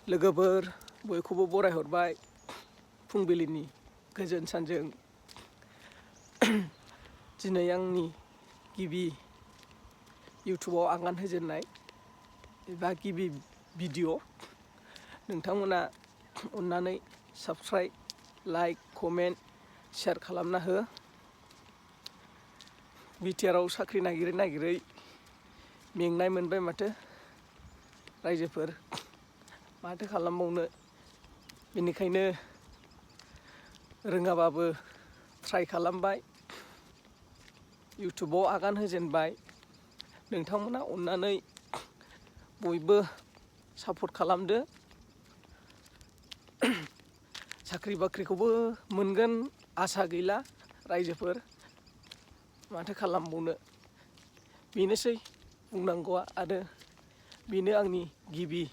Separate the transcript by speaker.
Speaker 1: लोगोफोर बयखौबो बरायहरबाय फुंबिलिनि गोजोन सानजों। दिनै आंनि गिबि इउटुबाव आगान होजेननाय एबा गिबि भिडिअ'। नोंथांमोना अननानै साबस्क्राइब, लाइक, कमेन्ट, शेयार खालामना हो। बिटिआरआव साख्रि नागिरै मेंनाय मोनबाय माथो रायजोफोर, माथो खालामबावनो। बेनिखायनो रोङाबाबो ट्राइ खालामबाय, इउटुबाव आगान होजेनबाय। नोंथांमोना अननानै बयबो सापर्ट खालामदो। साख्रि बाख्रिखौबो मोनगोन आसा गैला रायजोफोर, माथो खालामबावनो। बेनोसै बुंनांगौआ, आरो बेनो आंनि गिबि